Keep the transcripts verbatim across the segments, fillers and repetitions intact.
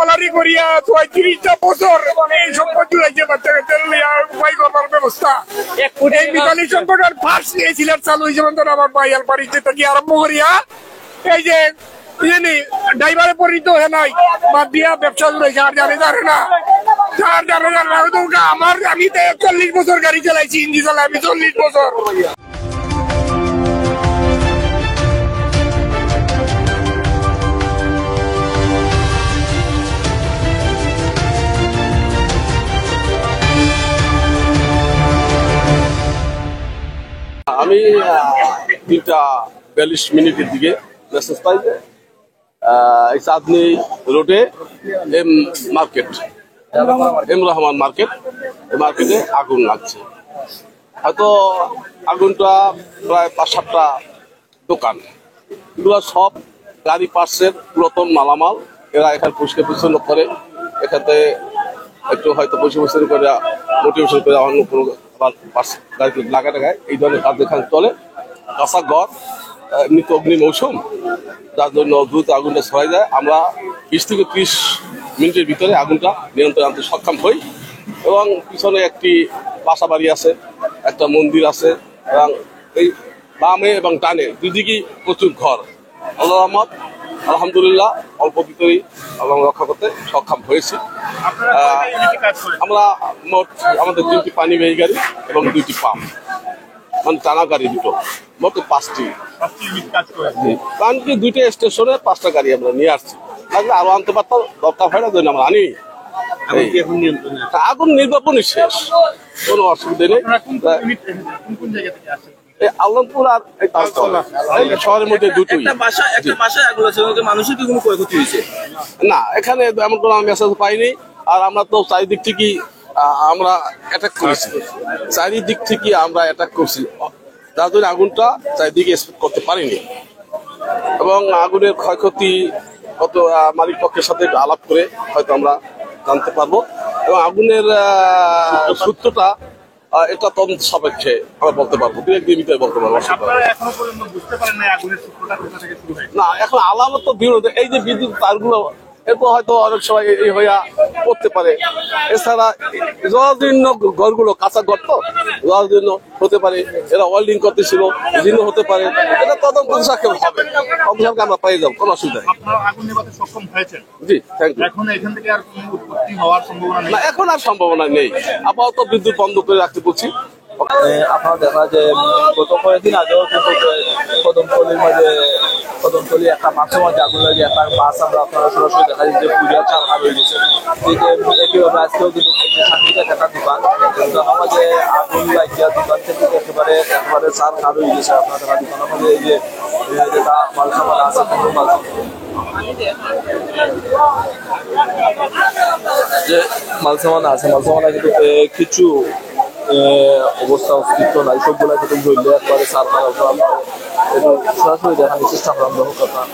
পালারি করিয়া ছয়ত্রিশটা বছর এই সম্পদ জুড়াইছে বাচ্চা কাচ্চা লইয়া উপায় করবার ব্যবস্থা। এক কোটি এই টাকা মিতালি সম্পদ আর ফার্স্ট এই সিলেট চালু হয়েছে মানে আমার ভাই আলপারি যেটা কি আরম্ভ করিয়া এই যে ইয়ে নি ড্রাইভারে পরিণত হয়ে নাই, বাদ দিয়া ব্যবসা জুড়াইছে, আর জানে জানে না, আর জানে জানে না। ওই তো ওটা আমার, আমি তো চল্লিশ বছর গাড়ি চালাইছি, ইঞ্জিন চালাই আমি চল্লিশ বছর। আমি আহ, তিনটা বিয়াল্লিশ মিনিটের দিকে মেসেজ পাই যে আহ, এই চাঁদনি রোডে এম মার্কেট, এম রহমান মার্কেট, এই মার্কেটে আগুন লাগছে। হয়তো আগুনটা প্রায় পাঁচ সাতটা দোকান, এগুলো সব গাড়ি পার্টসের পুরাতন মালামাল। এরা এখানে পরিষ্কার পরিচ্ছন্ন করে, এখানে একটু হয়তো পরিষ্কার পরিচ্ছন্ন করে মোটিভেশন করে অন্য কোনো আবার পার্টস গাড়িতে লাগা টাকায় এই ধরনের কাজ এখানে চলে। কাঁচা ঘর, আহ, এমনি তো অগ্নি মৌসুম, যার জন্য দ্রুত আগুনটা ছড়াই যায়। আমরা বিশ থেকে ত্রিশ মিনিটের ভিতরে আগুনটা নিয়ন্ত্রণে আনতে সক্ষম হই এবং পিছনে একটি বাসা বাড়ি আছে, একটা মন্দির আছে এবং এই বামে এবং ডানে দুদিকেই প্রচুর ঘর। আল্লাহ রহমত, আলহামদুলিল্লাহ, অল্প ভিতরেই আল্লাহ রক্ষা করতে সক্ষম হয়েছি। আপনারা আহ, কয়টা ইউনিটে কাজ করেন? আমরা মোট আমাদের তিনটি পানি বেহী গাড়ি এবং দুইটি পাম্প, মানে টানা গাড়ি দুটো, মোট পাঁচটি। পাঁচটি ইউনিট কাজ করেন? জি। কারণ কি দুইটা স্টেশনে পাঁচটা গাড়ি আমরা নিয়ে আসছি, তাহলে আরো আনতে পারতাম, দরকার হয় না, জন্য আমরা আনি। এখন এই। কি এখন নিয়ন্ত্রণে আছে? তা আগুন নির্বাপনই শেষ, কোনো অসুবিধা নেই। আপনারা কোন কোন ইউনিট এসেছেন? কোন কোন জায়গা থেকে আসছেন? এই আলমপুর আর এই তালতলা, এই শহরের মধ্যে দুটোই। একটা বাসা, একটা জি। বাসায় আগুন লাগছে, ওখানে মানুষের কি কোনো ক্ষয়ক্ষতি হয়েছে? না, এখানে এমন কোনো মেসেজ পাইনি। আর আমরা তো চারিদিক থেকে আহ, আমরা অ্যাটাক করেছি, চারিদিক থেকে আমরা অ্যাটাক করছি, যার জন্য আগুনটা চারিদিকে স্প্রেড করতে পারিনি। এবং আগুনের ক্ষয়ক্ষতি কত, আহ, মালিক পক্ষের সাথে একটু আলাপ করে হয়তো আমরা জানতে পারবো। এবং আগুনের আহ, সূত্রটা আহ, এটা তদন্ত সাপেক্ষে আমরা বলতে পারবো, দু একদিন ভিতরে বলতে পারবো। আপনারা এখনো পর্যন্ত বুঝতে পারেন না আগুনের সূত্রটা কোথা থেকে শুরু হয়েছে? না, এখন আলামত তো দৃঢ়, এই যে বিদ্যুৎ তারগুলো, এরপর হয়তো অনেক সময় এই হইয়া পড়তে পারে। এছাড়া জরাজীর্ণ ঘরগুলো, কাঁচা ঘর তো, জরাজীর্ণ হতে পারে, এরা ওয়েল্ডিং করতেছিল, জীর্ণ হতে পারে। এটা তদন্ত সাপেক্ষে হবে, তদন্ত সাপেক্ষে আমরা পেয়ে যাবো, কোনো অসুবিধা নেই। আপনারা আগুন নেভাতে সক্ষম হয়েছেন? জি, থ্যাংক ইউ। এখন এখান থেকে আর কোনো উৎপত্তি হওয়ার সম্ভাবনা নেই? না, এখন আর সম্ভাবনা নেই। আপাতত বিদ্যুৎ বন্ধ করে রাখতে বলছি। এ, আপনারা দেখা যে, উম, গত কয়েকদিন আগেও কিন্তু যে কদমতলির মাঝে, কদমতলি একটা বাসের মাঝে আগুন লাগে, একটা বাস আমরা আপনারা সরাসরি দেখা যায় যে পুড়িয়া ছারখার হয়ে গেছে। এই যে একইভাবে আজকেও কিন্তু এই যে সাংবাদিক একটা দোকান, দোকানের মাঝে আগুন লাগিয়া দোকান থেকে একেবারে, একেবারে ছারখার হয়ে গেছে। আপনারা দেখা দোকানের মাঝে এই যে, এ, যেটা মাল সামান আছে, কোনো মাল সামান যে মালসামানা আছে, মালসামানা কিন্তু, এ, কিছু, এ, অবস্থা অস্তিত্ব নাই, সবগুলা কিন্তু জ্বললে একবারে ছারখার অবস্থা। একটু সরাসরি দেখানোর চেষ্টা করলাম, দর্শক আপনারা।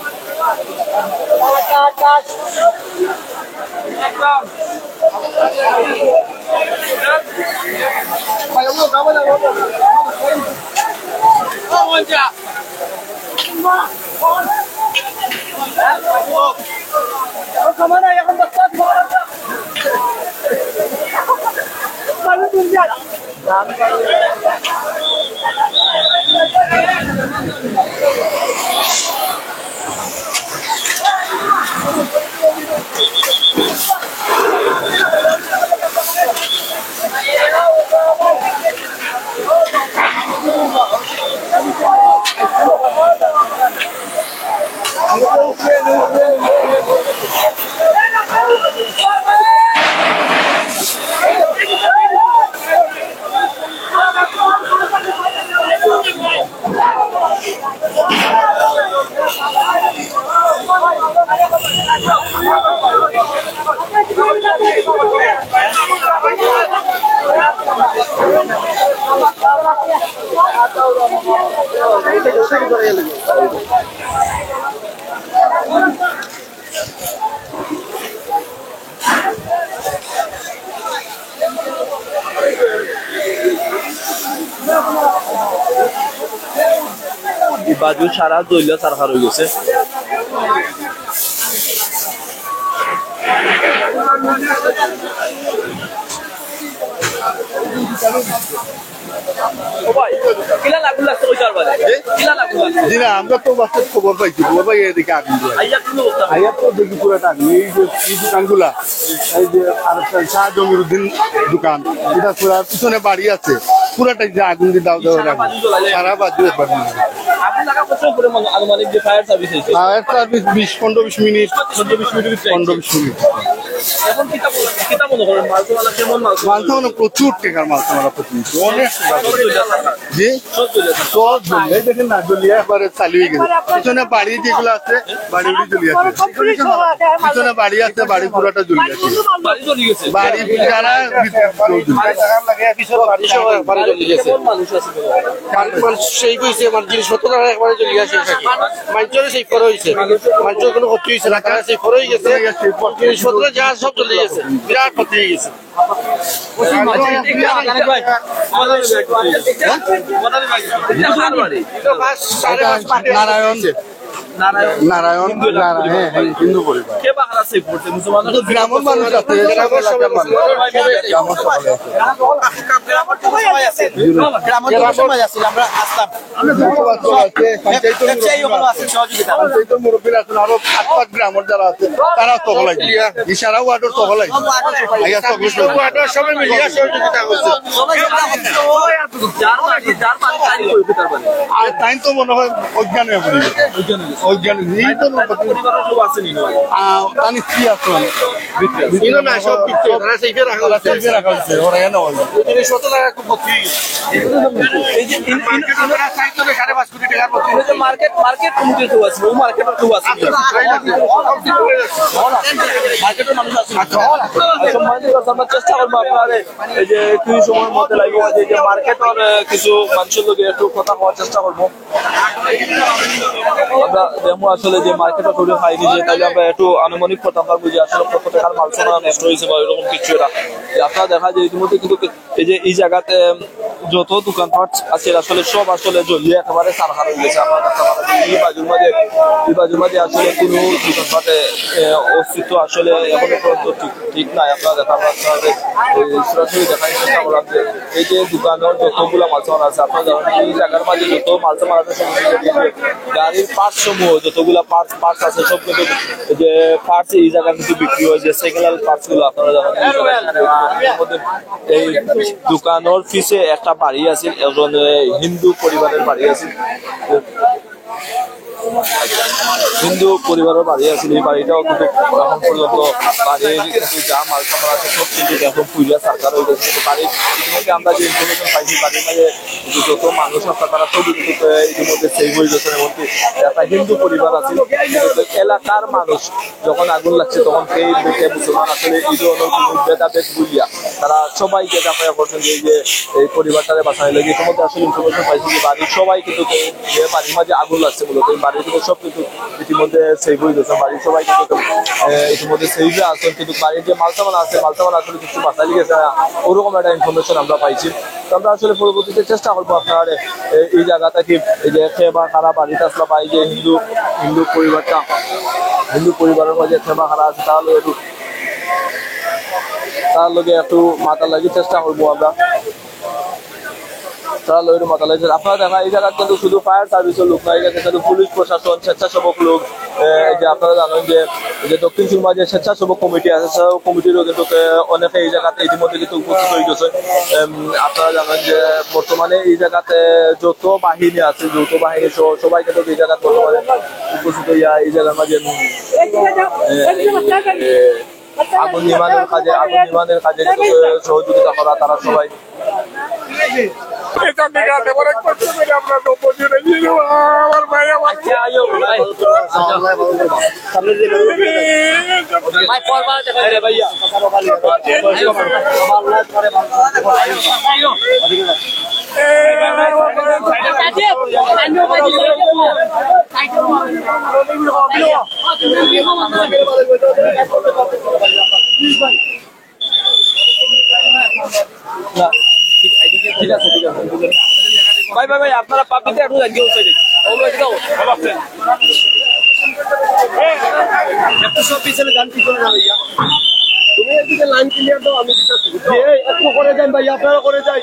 এই বাজু সারা জ্বলিয়া ছারখার হয়ে গেছে। ও ভাই, কিলা আগুন লাগছে কইতায় পারবায়? জি? কিলা আগুন লাগছে? জি না, আমরা তো বাস্তব খবর পাইছি, খবর পাই এদিকে আগুন দিয়ে। আইয়া কি অবস্থা? আইয়া তো দেখি পুরাটা আগুন। এই যে এই দোকানগুলা, এই যে আর একটা শাহ জমিরুদ্দিন দোকান, এটা পুরা পিছনে বাড়ি আছে, পুরাটাই যে আগুন দিয়ে দাও দাও সারা লাগে। বাড়ি জ্বলাইলে? সারা বাড়ি একবার জ্বলে। আগুন লাগা কত সময় পরে মানে আনুমানিক যে ফায়ার সার্ভিস আইছে? ফায়ার সার্ভিস বিশ, পনেরো বিশ মিনিট। পনেরো বিশ মিনিট ভিতরে পনেরো বিশ মিনিট। এখন কিতা মনে, কিতা মনে করেন? মালসামালা কেমন মালসামালা? মালসামালা প্রচুর টেকার মালসামালা প্রচুর। অনেক টেকা। সব জ্বলে আছে। জি? সব জ্বলে আছে। সব জ্বলে। এই দেখেন না, জ্বলিয়া একবারে চালু হয়ে গেছে। পিছনে বাড়ি যেগুলো আছে, বাড়ি উড়ি জ্বলি আছে। পিছনে বাড়ি আছে, বাড়ি পুরাটা জ্বলি আছে। বাড়ি জ্বলি গেছে। বাড়ি যারা ভিতরে জ্বলি আছে। বাড়ি সহ একবারে জ্বলি গেছে। কেমন মানুষ আছে? বাড়ির মানুষ সেই কইছে, আমার জিনিসপত্র তারা একবারে জ্বলি আছে। মানুষের সেই করা হয়েছে, মানুষের কোনো ক্ষতি হয়েছে না, তারা সেই করা হয়ে গেছে। জিনিসপত্র যা সব জ্বলি গেছে, বিরাট ক্ষতি হয়ে গেছে। নারায়ণ, নারায়ণ, নারায়ণ, হ্যাঁ, হ্যাঁ, হিন্দু পরিবার। কে বাহারা সেই পড়তে মুসলমান? গ্রামের মানুষ আছে, গ্রামের সবাই আছে। গ্রামের সবাই আছে। গ্রামের সবাই আছে। আমরা আসলাম। আমরা বসবাস করে আছে, পঞ্চায়েত ব্যবসায়ী সকল আছে, সহযোগিতা। পঞ্চায়েত মুরব্বীরা আছেন, আরো আশপাশ গ্রামের যারা আছে, তারা সকলে ইশারা ওয়ার্ডের সকলে। সব ওয়ার্ডের সকলে। আইয়া সকলে সব ওয়ার্ডের সবাই মিলিয়া সহযোগিতা করছে। সবাই সব গ্রাম আছে। যার বাড়ি, যার বাড়ি তাই করবে, তার বাড়ি। আর তাই তো মনে হয় অজ্ঞান হয়ে পড়ে গেছে। অজ্ঞান হয়ে গেছে। অজ্ঞান হয়ে গেছে। এই তো তাই তো পরিবারের কেউ আসেনি, নয়? আহ, তার স্ত্রী আসলো না। ইনো না, সব বিক্রি, তারা সেইভাবে রাখা তারা হয়েছে। সেইভাবে রাখা হয়েছে, ওরা এনে হলো। এই শত টাকা খুব ক্ষতি হয়ে গেছে। এই যে ইন-, ইন-, মার্কেট আমরা সাড়ে পাঁচ কোটি টাকার মতো। এই যে মার্কেট, মার্কেট কমিটির কেউ আছে, ও মার্কেটের কেউ আছে। মার্কেটের মানুষ আছে। সম্মানিত দর্শক, আমরা চেষ্টা করবো আপনারা এই যে কিছু সময়ের মধ্যে লাইভে যে, যে মার্কেটের, আহ, কিছু মানুষের লগে একটু কথা কওয়ার চেষ্টা করবো। আমরা দেখবো আসলে যে মার্কেটটা খুবই খাইনি যে, তাইলে আমরা একটু আনুমানিক করতাম পারবো যে আসলে কত টাকার মাল সামান নষ্ট হয়েছে বা এরকম কিছু এটা। যে আপনারা দেখা যায় ইতিমধ্যে কিন্তু এই যে এই জায়গাতে যত দোকানপাট আছে আসলে সব আসলে জ্বলিয়ে একেবারে ছারখার হয়ে গেছে। আপনারা দেখতে পাচ্ছেন এই বাজুর মাঝে, এই বাজুর মাঝে আসলে কোনো দোকানপাটে, এ, অস্তিত্ব আসলে এখনো পর্যন্ত ঠিক, ঠিক নাই। আপনারা দেখা পাচ্ছেন যে এই সরাসরি দেখার চেষ্টা করলাম যে এই যে দোকানের যতগুলা মালসামান আছে, আপনারা জানেন এই জায়গার মাঝে যত মালসামান আছে সব গাড়ির পার্টস সমূহ যতগুলা পার্টস, পার্টস আছে সব কিন্তু এই যে পার্টস এই জায়গায় কিন্তু বিক্রি হয়, যে সেকেন্ড হ্যান্ড পার্টস গুলো আপনারা জানেন এই জায়গায় কিন্তু এই দোকানের পিছে একটা বাড়ি আছে, একজন, এ, হিন্দু পরিবারের বাড়ি আছে। হিন্দু পরিবারের বাড়ি আছিল, এই বাড়িটাও কিন্তু এখন পর্যন্ত বাড়ির কিন্তু যা মাল সামান আছে সব কিন্তু এখন পুড়িয়া ছারখার হয়ে গেছে। কিন্তু বাড়ির ইতিমধ্যে আমরা যে ইনফরমেশন পাইছি, বাড়ির মাঝে কিন্তু যত মানুষ আছে তারা সবই কিন্তু, আহ, ইতিমধ্যে সেভ হয়ে গেছে। এমনকি একটা হিন্দু পরিবার আছে, কিন্তু এলাকার মানুষ যখন আগুন লাগছে তখন সেই দেখে মুসলমান আসলে এই ধরনের কোনো ভেদাভেদ ভুলিয়া তারা সবাইকে ঝাঁপাইয়া পড়ছেন যে এই যে এই পরিবারটারে বাঁচানো লাগে। ইতিমধ্যে আসলে ইনফরমেশন পাইছি যে বাড়ির সবাই কিন্তু যে বাড়ির মাঝে আগুন লাগছে মূলত, এই বাড়ির কিন্তু সব কিন্তু ইতিমধ্যে সেভ হয়ে গেছে। বাড়ির সবাই কিন্তু, এ, ইতিমধ্যে সেভে আছেন, কিন্তু বাড়ির যে মালসামান আছে, মালসামান আসলে কিছু বাঁচাই গেছে না, ওরকম একটা ইনফরমেশন আমরা পাইছি। তো আমরা আসলে পরবর্তীতে চেষ্টা করবো আপনারা, এ, এই জায়গা থেকে এই যে খেয়ে বা খারাপ বাড়িতে আসলে বা এই যে হিন্দু, হিন্দু পরিবারটা, হিন্দু পরিবারের মাঝে খেয়ে বা খারাপ আছে, তাহলে একটু, তার লগে একটু মাথা লাগি চেষ্টা করবো আমরা। তারা লইরু মাতালাইছে। আপনারা দেখা এই জায়গাত কিন্তু শুধু ফায়ার সার্ভিসের লোক না, এই জায়গাত কিন্তু পুলিশ প্রশাসন, স্বেচ্ছাসেবক লোক, এ, যে আপনারা জানেন যে, যে দক্ষিণ সুরমা যে স্বেচ্ছাসেবক কমিটি আছে, স্বেচ্ছাসেবক কমিটিরও কিন্তু, এ, অনেকে এই জায়গাতে ইতিমধ্যে কিন্তু উপস্থিত হয়ে গেছে। এম, আপনারা জানেন যে বর্তমানে এই জায়গাতে যত বাহিনী আছে, যৌথ বাহিনী সহ সবাই কিন্তু এই জায়গাত বর্তমানে উপস্থিত হইয়া এই জায়গার মাঝে, এ, এ, আগুন নির্মাণের কাজে, আগুন নির্মাণের কাজে কিন্তু সহযোগিতা করা তারা সবাই। এটা ঠিক আছে, অনেক কষ্ট করে আমরা তো বুঝি না, এই যে আমার ভাই, আমার আচ্ছা, আইও, ভাই। ভাই, পরবার দেখা যাবে, ভাইয়া। না, ঠিক, ঠিক আছে, ঠিক আছে। ভাই, ভাই, ভাই, আপনারা পাবলিকটা একটু জানিয়ে উঠে দিন। একটু সব পিছনে যান, পিছনে যান, ভাইয়া। এই, একটু করে যান ভাই, আপনারা করে যান।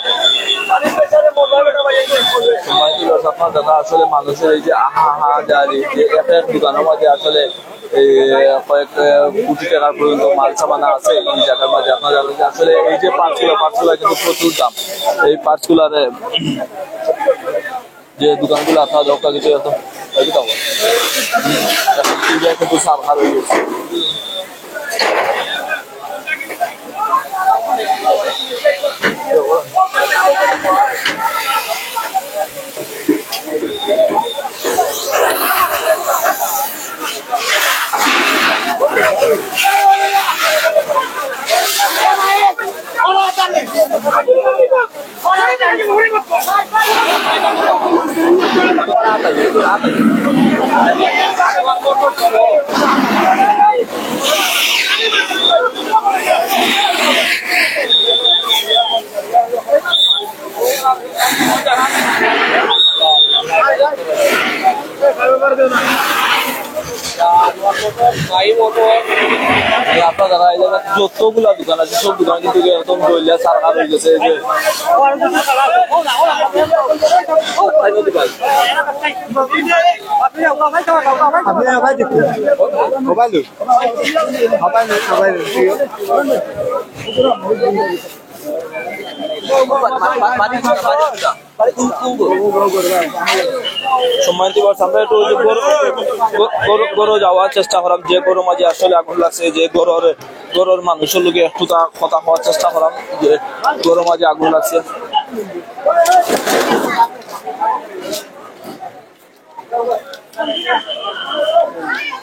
সম্মানিত দর্শক, আপনারা যারা আসলে মানুষের এই যে আহা হা জারি, যে এক এক দোকানের মাঝে আসলে এই কয়েক, আহ, কোটি টাকার পর্যন্ত মাল সামানা আছে এই জায়গার মাঝে। আপনারা জানেন যে আসলে এই যে পার্টসগুলো, পার্টসগুলো কিন্তু প্রচুর দাম। এই পার্টসগুলারে যে দোকানগুলো আপনারা দরকার কিছু এত, এই তো, এখন কিন্তু সারখার হয়ে গেছে। এই আপনারা যারা এই জায়গায় যতগুলা দোকান আছে, সব দোকান কিন্তু একদম দইলা সারখার হয়ে গেছে। এই যে আপনি আবার দেখুন। Mobile, mobile, mobile. সম্মানিত viewers, আমরা একটু ওই যে গরু, গ-, গরু, গরু যাওয়ার চেষ্টা করাম, যে গরুর মাঝে আসলে আগুন লাগছে, যে গরুর, গরুর মানুষের লগে একটু তা কথা হওয়ার চেষ্টা করাম, যে গরুর মাঝে আগুন লাগছে।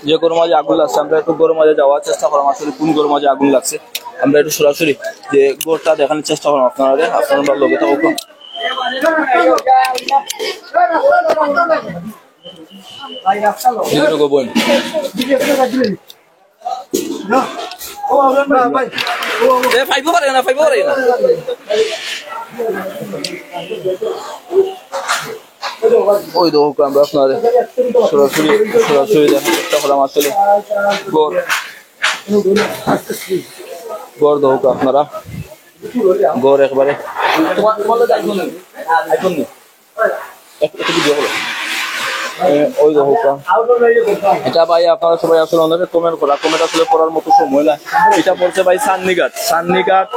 যে গরুর মাঝে আগুন লাগছে, আমরা একটু গরুর মাঝে যাওয়ার চেষ্টা করাম, আসলে কোন গরুর মাঝে আগুন লাগছে, আমরা একটু সরাসরি যে গরুটা দেখানোর চেষ্টা করাম আপনারা, আপনারা লগে থাকুন। এ, ফাইভও পারে না, ফাইভও পারে না। ওই দেখো, আমরা আপনারে সরাসরি, সরাসরি দেখার চেষ্টা করলাম আসলে। গড়, গড় দেখো আপনারা, গড় একবারে। তোমার, তোমার লগে iPhone নেই? iPhone নেই? এক-, একটু video করো। এ, ওই দেখো কা। এটা ভাই, আপনারা সবাই আসলে অনেকে comment করা, comment আসলে করার মতো সময় না। এটা বলছে ভাই চান্নিঘাট, চান্নিঘাট।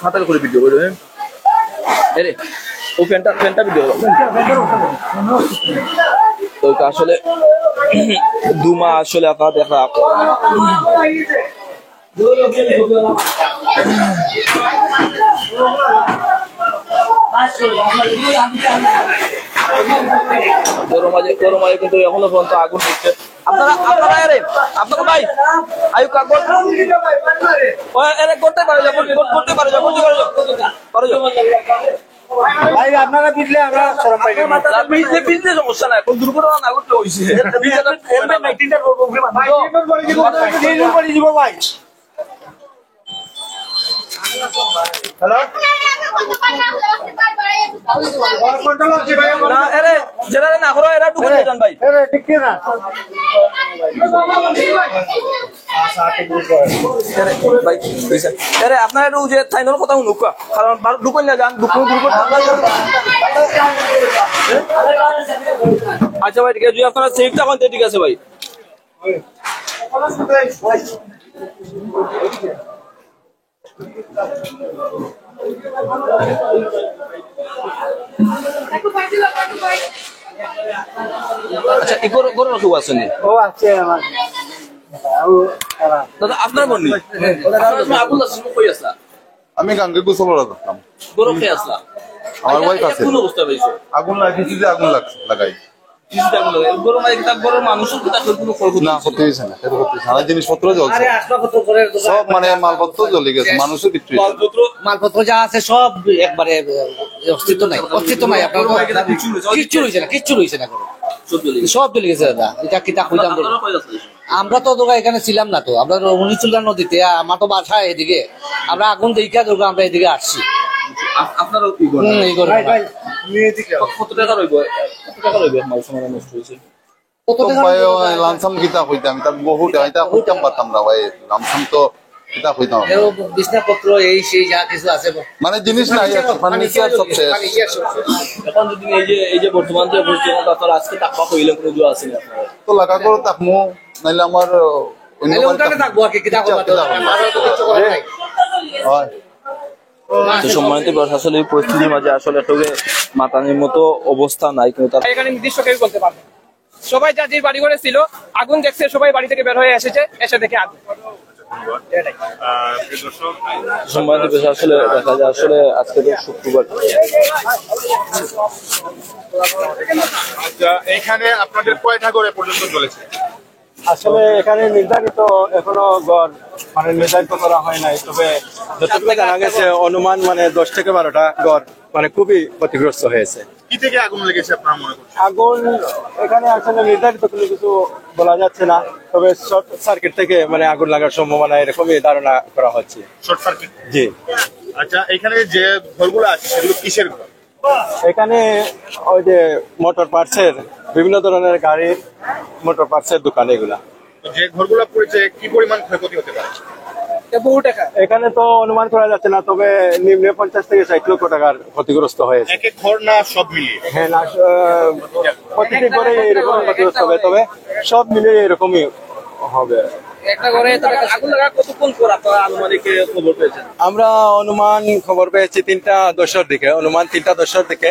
হাতার করে video করো, হ্যাঁ? এরে, ও ফ্যানটা, ফ্যানটা video করো। তো আসলে ধুমা আসলে আপনারা দেখা। গরম আছে, গরম আছে, কিন্তু এখনো পর্যন্ত আগুন হচ্ছে। আপনারা, আপনারা এরে, আপনারা ভাই, আয়ুকা, গর-, ও এরে করতে পারে, যখন করতে পারে, যখন করতে পারে, পারে। ভাই, আপনারা পিছলে আমরা শরম পাই না। না, পিছলে, পিছলে সমস্যা নাই, কোন দুর্ঘটনা না ঘটলে হইছে। এমনি নাইনটিনটা করবো, উঠে মারবো। ভাই, এমনি পড়ে দিব, ভাই। হ্যালো? না, এরে, যেরা না করো, এরা ঢুকে যান ভাই। এরে, ঠিক না। এরে, ভাই, বুঝছেন? এরে, আপনারা একটু যে থাইনর কথা শুনুক, কারণ বারো ঢুকেন না যান, ঢুকুন, ঢুকুন। আচ্ছা ভাই, ঠিক আছে, যদি আপনারা সেফ থাকেন, তো ঠিক আছে ভাই। আচ্ছা, এই গরু, গরু রাখু আছে নি? ও আছে আমার। ও, তারা। দাদা, আপনার বোন নি? আপনার সময় আগুন লাগছে, কই আসলা? আমি গাঙ্গে গোসল করা করতাম। গরু কে আসলা? আমার ওয়াইফ আছে। কোন অবস্থা হয়েছে? আগুন লাগিয়েছি যে আগুন লাগ-, লাগাই। কিছু টাকা লাগে। গরম লাগে, কিতা গরম মানুষের কিতা কোনো ক্ষয়ক্ষতি না, হয়েছে? ক্ষতি হয়েছে না, ক্ষতি হয়েছে না। আর জিনিসপত্র জ্বলছে। আরে, আসবাবপত্র করে সব মানে মালপত্র জ্বলে গেছে, মানুষের কিচ্ছু হয়েছে না। মালপত্র, মালপত্র যা আছে সব একবারে, আহ, অস্তিত্ব নাই, অস্তিত্ব নাই। আপনার গরম লাগে, কিতা কিচ্ছু হয়েছে? কিচ্ছু হয়েছে না, কিচ্ছু হয়েছে না গরম। সব জ্বলে গেছে। সব জ্বলে গেছে দাদা, এটা কিতা কইতাম বলো? আপনারা কই আছেন? আমরা তো তোরা এখানে ছিলাম না তো, আমরা রমণীচূড়া নদীতে, আমার তো বাসা এদিকে, আমরা আগুন দেখিয়া তোরা আমরা এদিকে আসছি। আপ-, আপনারাও কি করেন? হুম, এই করে। ভাই, ভাই। কত টাকা রইব? কত টাকা রইব মাল সামান নষ্ট হয়েছে? কত তো টাকা ভাই, রইব? লামসাম কিতা কইতাম, এটা বহু টাকা, এটা কইতাম পারতাম না ভাই। লামসাম তো কিতা কইতাম। এও বিছনাপত্র, এই সেই যা কিছু আছে। মানে জিনিস নাই, ফার্নিচার, ফার্নিচার সব শেষ। ফার্নিচার সব শেষ। এখন যদি এই যে, এই যে বর্তমান যে অবস্থা, তারপর আজকে টাকা হইলে কোনো জোয়া আছে না? তো লাগা করে থাকমু, নাইলে আমার অন্য নাইলে বাড়ি ওখানে থাকমু। থাকবো আর কি, কিতা কিতা, করবো? কিতা করবো? আর তো কিছু করার নাই। হয়। তো সম্মানিত দর্শক, আসলে এই পরিস্থিতির মাঝে আসলে কেউকে মাতানোর মতো অবস্থা নাই, কিন্তু তার এখানে নির্দিষ্ট কেউ বলতে পারবে না। সবাই যার যে বাড়ি ঘরে ছিল, আগুন দেখছে, সবাই বাড়ি থেকে বের হয়ে এসেছে, এসে দেখে আগুন। আহ, প্রিয় দর্শক, সম্মানিত দর্শক, আসলে দেখা যায় আসলে আজকে তো শুক্রবার। আচ্ছা, এখানে আপনাদের কয়টা ঘরে পর্যন্ত জ্বলেছে? আসলে এখানে নির্ধারিত এখনো ঘর মানে নির্ধারিত করা হয় নাই, তবে যতটুকু জানা গেছে অনুমান মানে দশ থেকে বারোটা ঘর মানে খুবই ক্ষতিগ্রস্ত হয়েছে। কি থেকে আগুন লেগেছে আপনারা মনে করছেন? আগুন এখানে আসলে নির্ধারিত কোনো কিছু বলা যাচ্ছে না, তবে শর্ট সার্কিট থেকে মানে আগুন লাগার সম্ভাবনা এরকমই ধারণা করা হচ্ছে। Short circuit? জি। আচ্ছা, এখানে যে ঘরগুলো আছে সেগুলো কিসের ঘর? এখানে ওই যে মোটর পার্টসের, বিভিন্ন ধরনের গাড়ির মোটর পার্টসের দোকান এগুলা। তো যে ঘরগুলো পড়েছে, কি পরিমাণ ক্ষয়ক্ষতি হতে পারে? এ বহু টাকা। এখানে তো অনুমান করা যাচ্ছে না, তবে নিম্নে পঞ্চাশ থেকে ষাট লক্ষ টাকার ক্ষতিগ্রস্ত হয়েছে। এক এক ঘর না সব মিলিয়ে? হ্যাঁ, না, আহ, প্রতিটি ঘরে এরকম ক্ষতিগ্রস্ত হবে, তবে সব মিলিয়ে এরকমই হবে। একটা ঘরে এত টাকা। আগুন লাগা কতক্ষণ পর আপনারা আনুমানিক খবর পেয়েছেন? আমরা অনুমান খবর পেয়েছি তিনটা দশের দিকে, অনুমান তিনটা দশের দিকে।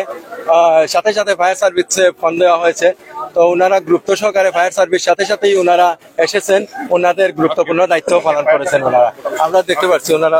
আহ, সাথে সাথে ফায়ার সার্ভিসে ফোন দেওয়া হয়েছে, তো ওনারা গুরুত্ব সহকারে ফায়ার সার্ভিস সাথে সাথেই ওনারা এসেছেন, ওনাদের গুরুত্বপূর্ণ দায়িত্ব পালন করেছেন ওনারা। আমরা দেখতে পাচ্ছি ওনারা